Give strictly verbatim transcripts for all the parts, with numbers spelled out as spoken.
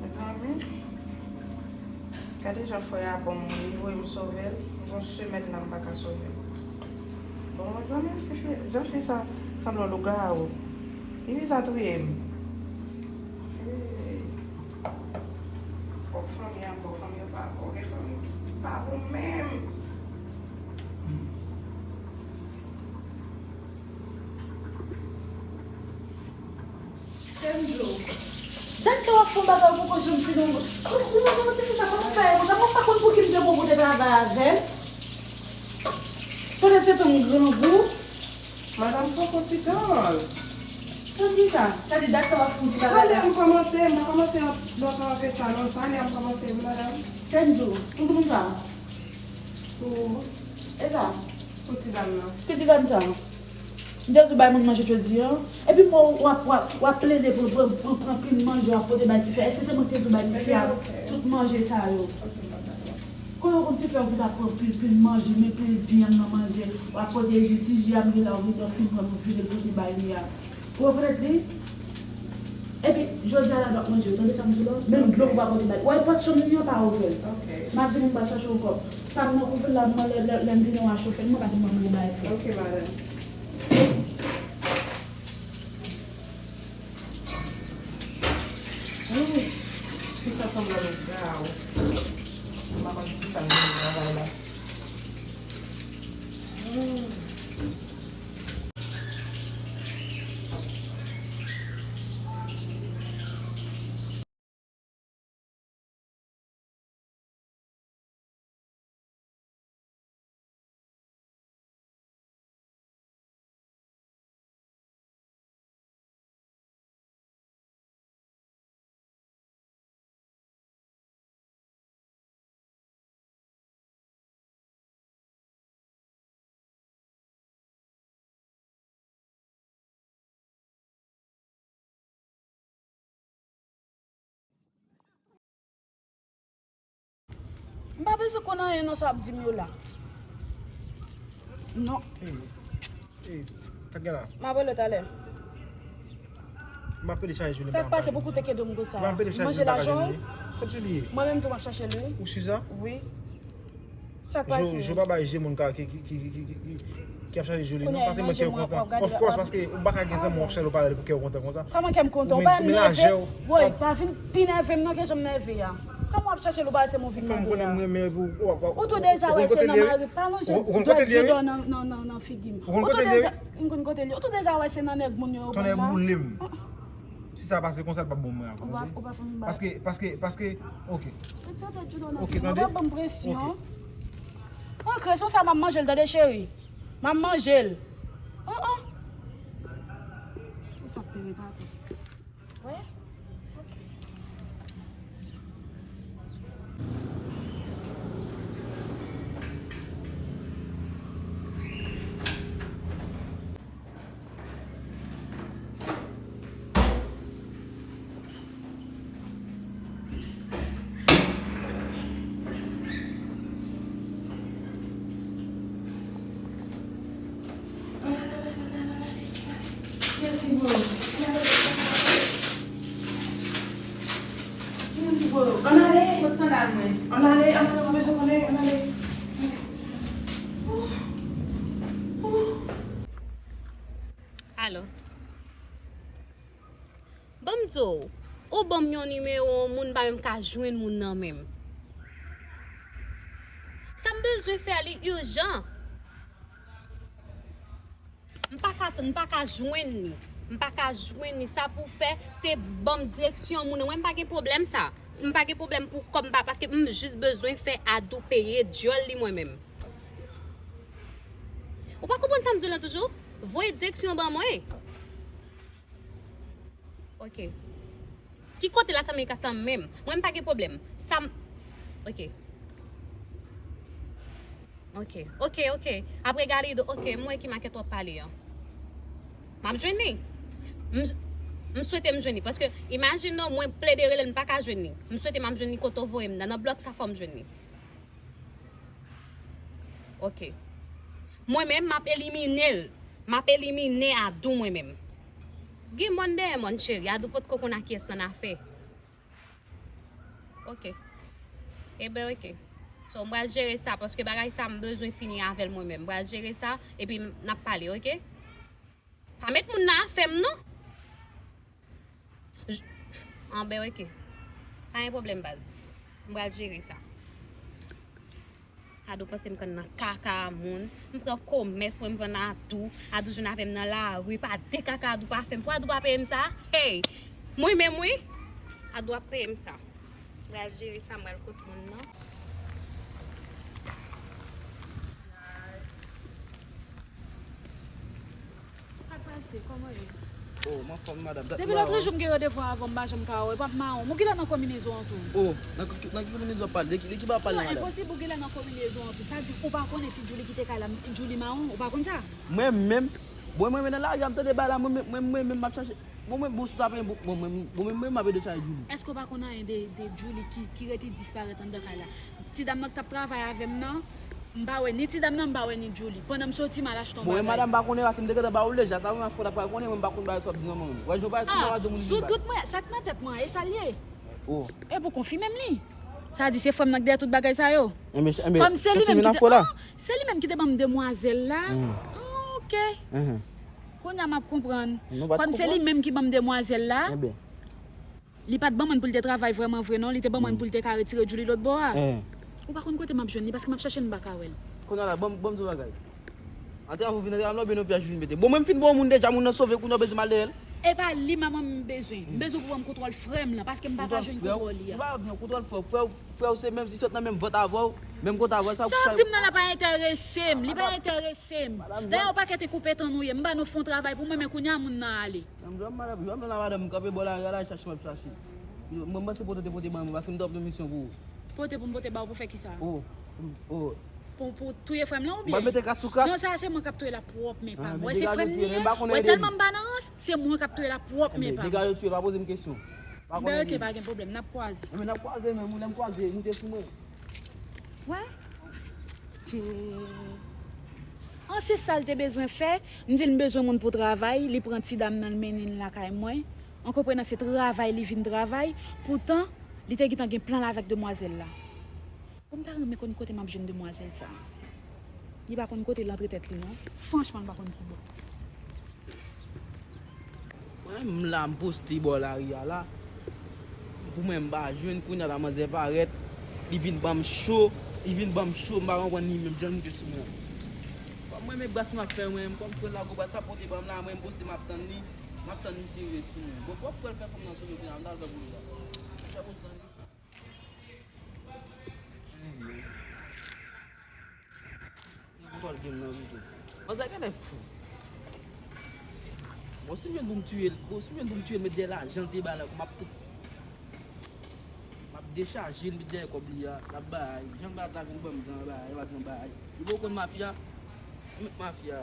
Mezanmi, gade jan frè a bon moun, li voye m sove l, m gon semèn la m pa ka sove l. Bon, mezanmi, se fi, jan fi sa sanble yon lougawou. Li viza touye m. Hey. Fòk fanmi an bon, fanmi an pa bon, gen fanmi ki pa bon menm. Kenzo. Dat sa w ap fè yon bagay ou poko janm fini. Ou, ou, ou, ou, ti fi sa, kòman sa ye konsa? Mwen pa konn pou ki m te pran pou te travay avè l. Pandan se tan m grangou. Madanm poko sitan. Poukisa? Sa di dat sa w ap fè yon ti bagay la. Pale m kòmanse, m pa kòmanse lontan avè sa non. Pale m kòmanse wi, madanm. Kenzo, ou konn sa? Pou. E sa? Pou ti dam nan. Ki ti dam sa? M te di w bay moun manje jodi a. Epi m wè w ap, w ap, w ap plede pou, pou, pou pran pil manje w ap pote bay tifi a. Èske se mwen ki te di w bay tifi a tout manje sa yo? Kote w konn tifi a ou ki ta pran pil, pil manje, mete vyann nan manje, w ap pote ji, ti ji a m gen la, ou gentan fin pran pou vide pote bay li a. Ou rekonèt li? Epi, jodi a la, l ap manje, ou tande sa m di w la? Menm dlo m pa pote bay. Ou wè pòt chanm li an pa ouvè l. M ap vini, m pral chache yon kòp. Sa m nan kouvèl la, mwen, lè, lè, lè m vini, w a chofe l, mwen pa gen mwen manje bay. Ok, madanm. Ooh, kisa sanble yon gawo. M pa konn kisa m vin travay la. Ooh. M pa bezwen konn anyen nan sa w ap di m yo la. Non. Hey, hey, sa k gen la? M ap rele w talè. M ap pede chaje jounen. Sa k pase pou koute kado m konsa? M ap pede chaje jounen. Manje lajan w? Kot Julie ye? Mwen menm tou m ap chache l, wi. Ou si sa? Wi. Sa k pase? Jou pa bay je moun ki ap chache Julie non, paske mwen te kontan. Of course, paske ou pa ka gen zanmi w ap chache l ou pa rele pou kè w kontan konsa. Kòman kè m kontan? Ou pa nève? Woy, pa vin pi nève m non ke jan m nève a. Kòman w ap chache l ou pa se m ou vin mande a? Ou tou deja wè se nan mari, pa lonje dwèt Julie nan figi m. Ou tou deja, m konn kote l ye. Ou tou deja wè se nan nèg moun yo yo pran la. Si sa pase konsa, l p ap bon mwen ankò, tande. Paske, paske, paske, ok. Ok, tande. Ok. Oh, kresyon sa, m ap manje l, tande, cheri. M ap manje l. Oh, oh. E sa k te ret ankò? Wè? Ok. Mèsi, bro. Ann ale. Kot sandal mwen? Ann ale, ann ale, mwen bezwen konnen, ann ale. Alo. Ban m di w, ou ban m yon nimewo yon moun m pa menm ka jwenn moun nan menm. Sa m bezwen fè a, li ijan. M pa ka tann, m pa ka jwenn li. M pa ka jwenn li. Sa pou fè, se ban m direksyon moun nan. Mwen, m pa gen pwoblèm sa. M pa gen pwoblèm pou kòb m pa, paske m jis bezwen fè Adou peye dyòl li mwen menm. Ou pa konprann sa m di w lan toujou? Voye direksyon ban mwen. Ok. Ki kote Las Américas lan menm? Mwen, m pa gen pwoblèm. Sa m. Ok. Ok, ok, ok. Apre Galido, ok, m wè ki makèt w ap pale an. M ap jwenn li. M, m swete m jwenn li. Paske, imajine w, mwen plede rele l, m pa ka jwenn li. M swete m ap jwenn li kote w voye m nan. Nan blòk sa, fò m jwenn li. Ok. Mwen menm, m ap elimine l. M ap elimine Adou mwen menm. Gen mòn dèyè mòn, cheri. Adou potko konn a kiyès l ann afè. Ok. Eben, ok. So, m pral jere sa, paske bagay sa, m bezwen fini avè l mwen menm. M pral jere sa, epi n ap pale, ok? Pa met moun nan afè m, non. Anben, ok. Pa gen pwoblèm, baz. M pral jere sa. Adou panse m konn nan kaka a moun. M pran komès mwen, m vann Adou. Adou jwenn avè m nan lari. Pa de kaka Adou pa fè m. Pou Adou pa peye m sa? Hey! Mwen menm, wi. Adou ap peye m sa. M pral jere sa, m pral kot moun nan. Sa k pase? Kòman w ye? Oh, m anfòm, madanm. Depi lòtrejou m gen randevou avè w, m pa janm ka wè w. Epi w ap mawon. Ou genlè nan konbinezon an tou. Oh, nan ki, nan ki konbinezon w ap pale? De ki, de ki bagay w ap pale la, madanm? Non, enposib ou genlè nan konbinezon an tou. Sa di ou pa konnen si Djouly kite kay la, Djouly mawon, ou pa konn sa? Mwen menm, bon, mwen menm nan lari a, m tande bagay la, mwen menm, mwen menm m ap chache. Bon, mwen, bon, si w ta peye, bon, mwen menm, bon, mwen menm m ap ede w chache Djouly. Èske w pa konn anyen de, de Djouly ki, ki rete disparèt anndan kay la? Ti dam nan k t ap travay avè m nan, m pa wè ni ti dam nan, m pa wè ni Djouly. Pandan m soti, m al achte yon bagay. Bon, e madanm pa konnen, paske m te gentan ba ou l deja. Sa mwen fò l ap pral konnen, mwen m pa konn bagay sa w ap di non, mwen menm. Wè, jan w pale, ti mwen, ap di moun ki bay. Sou tout mwen, sa k nan tèt mwen an, e sa l ye. Oh. E pou konfime m li. Sa di se frè m nan k dèyè tout bagay sa yo. Enben, enben, kòm se li menm ki te, ah, se li menm ki te ban m demwazèl la. Ah, ok. Kounye a m ap konprann. Kòm se li menm ki ban m demwazèl la. Li pa t ban mwen pou l te travay vrèman vre non, li te ban mwen pou l te ka retire Djouly lòt bò a. Ou pa konn kote m ap jwenn li, paske m ap chèche l, m pa ka wè l. Kounye a la, ban m, ban m di w bagay. Antre avè w vin antre avè m la, oubyen nou piyaj vin mete. Bon, mwen m fin ba w moun deja, moun nan sove, kounye a w bezwen m al dèyè l. E pa li manman m bezwen. M bezwen pou ban m kontwòl frè m lan, paske m pa ka jwenn kontwòl li a. Kontwòl frè w? Ou pa ap di non, kontwòl frè w. Frè w, frè w se menm, li sot nan menm vant avè w, menm kote avè w, sa w ap kouche avè l. Sa w ap di m nan la pa enterese m, li pa enterese m. Dayè, yon pakèt enkoupetan nou ye, m ba nou fè yon travay pou mwen, men kounye a moun nan ale. Madanm, madanm, madanm, madanm, m kanpe bò lari a la, chache m ap chache. Mwen, mwen panse pote te pote ban mwen, paske m t ap nan misyon pou ou. Pote pou m pote ba w pou fè kisa? Oh, oh. Pou, pou touye frè m lan oubyen? M ap mete kras sou kras. Non, sa se mwen k ap touye l ak pwòp men pa m. Wè se frè m li ye? Wè tèlman m pa nan rans, se mwen k ap touye l ak pwòp men pa m. Dega yo touye l, pa poze m kesyon. Ben ok, pa gen pwoblèm, n ap kwaze. Enben n ap kwaze, men lè m kwaze, moute sou mwen. Wè? An, se sa l te bezwen fè. M di l m bezwen moun pou travay, li pran ti dam nan, l mennen l lakay mwen. An konprenan se travay li vin travay. Poutan, Li te gentan gen plan l avèk demwazèl la. Bon, m ta renmen konn kote m ap jwenn demwazèl sa. Li pa konn kote l antre tèt li, non. Franchman, li pa konn ki bò. Mwen, m la, m poste bò lari a la. Pou mwen, m pa jwenn, kounye a la, manzè parèt. Li vin ban m cho. Li vin ban m cho, m pa konprann li menm jan l moute sou mwen. Kòm mwen, men bras m ap fè mwen, kòm frè l la, gwo bras l ap pote ban m la, mwen, m poste, m ap tann li. M ap tann misye rive sou mwen. Bon, pwòp frè l fè fanm nan sou mwen, kounye a, m t al fè pou li la. Fè pou l tann li. Anyen. Li vòl game nan pito. Manzè genlè fou. Bon, si m jwenn pou m tiye l, bon, si m jwenn pou m tiye l, met dèyè lajan l te bay la, m ap tou, m ap dechaje l, met dèyè kòb li a, l ap bay. Jan l pa ta vin ban m tan bay, l pa t jan bay. Li poko konn mafya. Mafya.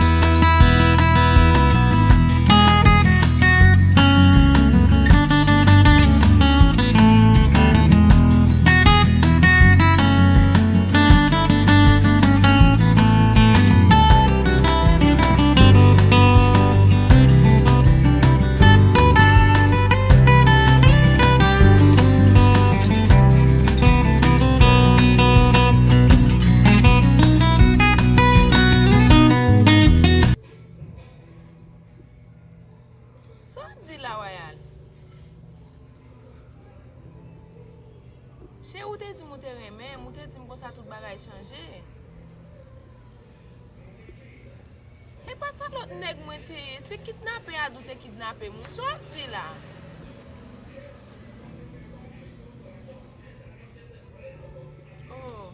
Sa w di la, Wayal? Cheri, ou te di m ou te renmen m, ou te di m konsa tout bagay chanje. E pa ta lòt nèg mwen te ye, se kidnape Adou te kidnape m, wi. Sa w di la? Oh.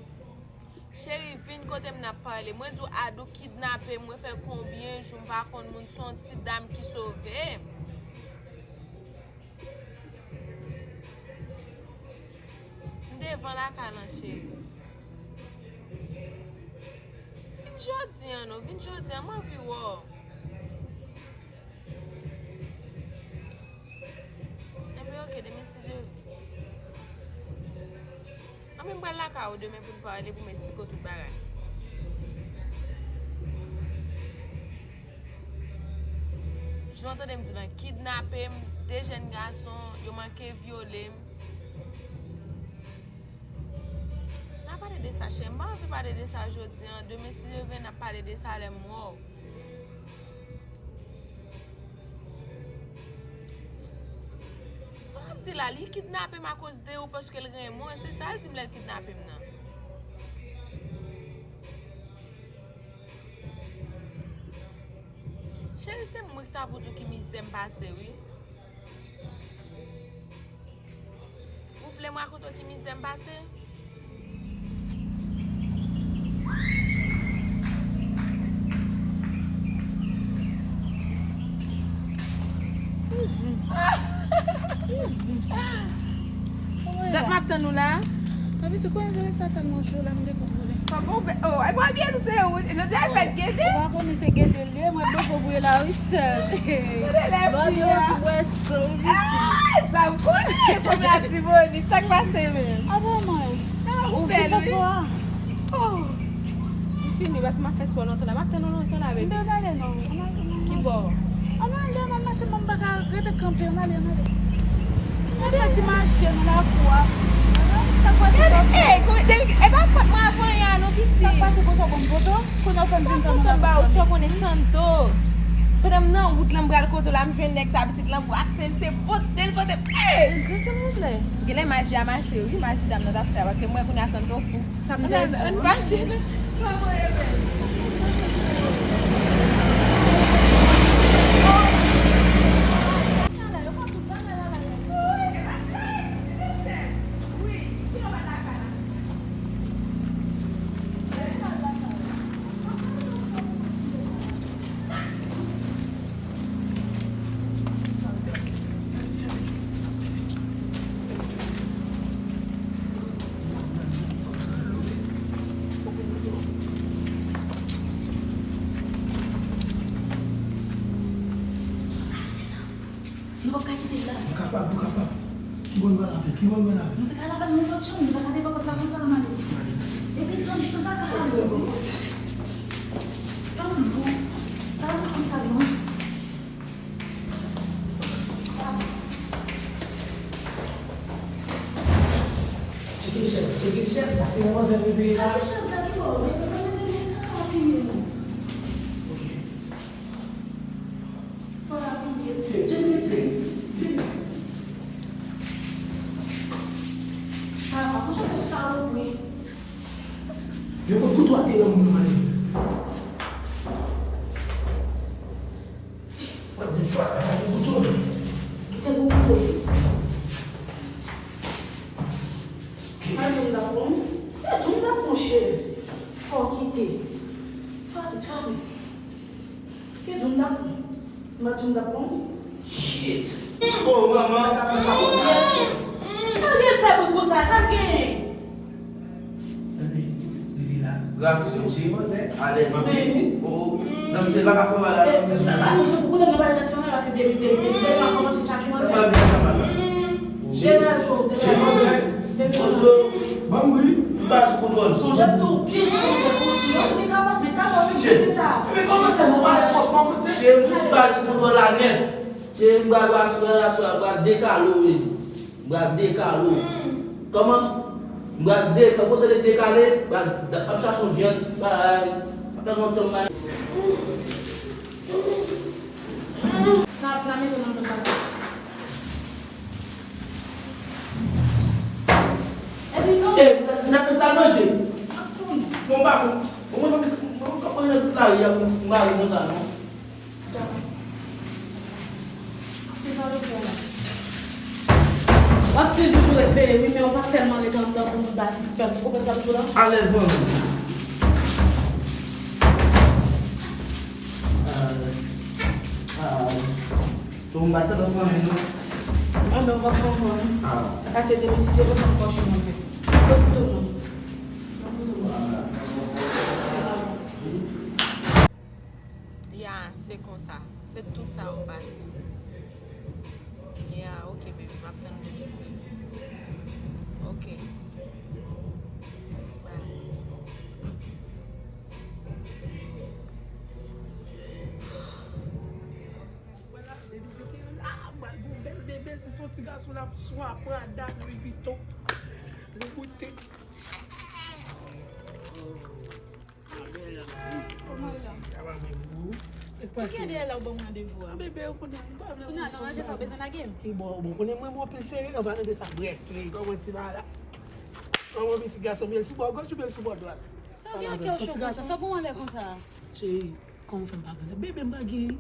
Cheri, vin kote m n ap pale. Mwen di w Adou kidnape m, mwen fè konbyen jou m pa konn moun, se yon ti dam ki sove m. M devan lakay lan, cheri. Vin jodi a non, vin jodi a, m anvi wè w. Enben, oke, demen si Dye vle. Anben, m pral lakay ou demen pou n pale, pou m esplike w tout bagay. Jan w tande m di w lan, kidnape m, de jèn gason, yo manke vyole m. N a pale de sa, chè. M pa anvi pale de sa jodi a. Demen, si Dye vle, n ap pale de sa lè m wè w. Sa w ap di la, li kidnape m akoz de ou paske l renmen w, se sa l di m lè l kidnape m nan. Cheri, se mwen ki ta pou di w ki mizè m pase, wi. Ou vle m rakonte w ki mizè m pase? Ki zis? Ki zis? Dat m ap tann ou la. Papi, se konn vre sa tèlman cho la, m te konn vre. Papa, ou bè, oh, ay, bwa byen ou te ou, jodi a fèt gede. Ou pa konnen se gede l ye, mwen dlo fò bouye la, wi, sèl. Gade lè fi a. Bwa byen ki bwè san, wi, ti. Ah, sa m konnen, fanm Latibonit, sa k pase menm? Ah bon, mwen. Ah, ou bèl, wi. Oh. M fini, paske m ap fè spò lontan la. M ap tann ou lontan la, baby. Ann ale non. Ann al, ann al mache. Ki bò? Ann ale, ann al mache, mwen m pa ka rete kanpe. Ann ale, ann ale. Mwen santi mache nan lakou a. Sa k pase, sa? Ey, ey, e pa fòt mwen avanyè a non, piti. Sa k pase konsa, bon, poto? Kounye a w fè m vin tann ou la. Sa w konnen Santo? Pandan m nan wout lan, m pral kote w la, m jwenn nèg sa, pitit lan, bwase m, se pote l, pote m. Ey! Ezi, silvouplè. Genlè maji a mache, wi, maji dam nan t ap fè a, paske m wè kounye a Santo fou. Sa m te di w. Ann mache. Nou p ap ka kite l la. Nou kapab, nou kapab. Ki bò n pral avè l? Ki bò n pral avè l? Nou te ka al avè l nan yon lòt chanm, nou pa ka devan pòt la konsa, ann ale. Epi tann, tann kaka a. Tann, tann konsa non. Demwazèl reveye la. Gade chans la ki bò, men mwen mete men nan apiye nou. Ok. Fò n apiye. Vini, vini, vini. Papa, kouche pou salopri. Yo kot kouto a te nan moun mwen. What the fuck? Papa te kouto. Kite pou kouto. Kite. Pa di m dap pran. Pa di m dap pran, cheri. Fò kite. Fò vit, fò vit. Kite m dap pran. Pa di m dap pran. Shit. Oh, manman. Sa l gen fè bout konsa? Sa l gen? Sande, rete la. Reaksyon. Jere manzè. Alèz. M ap vini. Oh, oh. Danse pa ka fè mal la. Ba nou sou kote nou pa nan fè mal la, se depi, depi, depi, depi, m ap kòmanse tchake manzè. Sa fè byen fè mal la. Degaje w, degaje w. Jere manzè. Degaje w. Ozo. Ban m bri. M pa sou kontwòl. Sonje m tou, pye jere manzè pou ti jan ti kapab, men kapab, men se sa. Cheri. Epi kòman sa nou pale twò fò, manzè? Cheri, m tout pa sou kontwòl la nèt. Cheri, m pral aswè, aswè, m pral dekale w, wi. M pral dekale w. Kòman? M pral deka-, kote l dekale, m pral da-, ap chache yon vyann, bay, ap fè lontan m bay. N ap, n ap mete w nan pòt la. Epi non. Eh, n ap, n ap fè sa manje. Bon, m pa konn. Bon, mwen, mwen, mwen, mwen, mwen, mwen, mwen, mwen, mwen, mwen, mwen, mwen, mwen, W ap swiv toujou ret veye, wi, men w pa tèlman ret anndan pou nou ba sispèk. Ou konprann sa m di w la? Alèz, manman. Ah, ah. Bon, m pa t kontan fanmi, non. Ah, men w p ap konprann. Ah. Pase demen, si Dye vle, m ap kòche manzè. Bon, kouto non. Bon, kouto non. Ah. Ya, se konsa. Se tout sa ou pase. Ya, ok, baby, m ap tann demen, sweetie. Ok. Bye. Wè la, depi vennteyen la, m pral gon bèl bebe, si se yon ti gason, l ap swa Prada, Louis Vuitton, Louboutin. Kòman w ye la? Sa va menm, boo? Sa k pase? Ki gen dèyè la ou ban m randevou a? Bebe, ou konnen, m pa vle. Kounye a, nan ranje sa, ou bezwen lage m? Ki bò, bon, konnen mwen, mwen pil serye, nan pa tande sa, brèf, li, kòman ti bagay la? Kòman pitit gason, bèl sou bò gòch ou bèl sou bò dwat? Sa w gen yon kè cho konsa? Sa w gen yon anlè konsa? Cheri, kòman w fè m pa gen anlè? Bebe, m pa gen,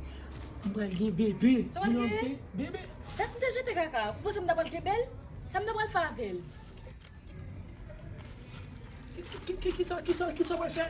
m pral gen bebe. Sa w pral gen? Bebe. Dat m te jete kaka, ou panse m ta pral gen bèl? Sa m ta pral fè avè l? Ki, ki, ki, ki, kisa, kisa, kisa w pral fè?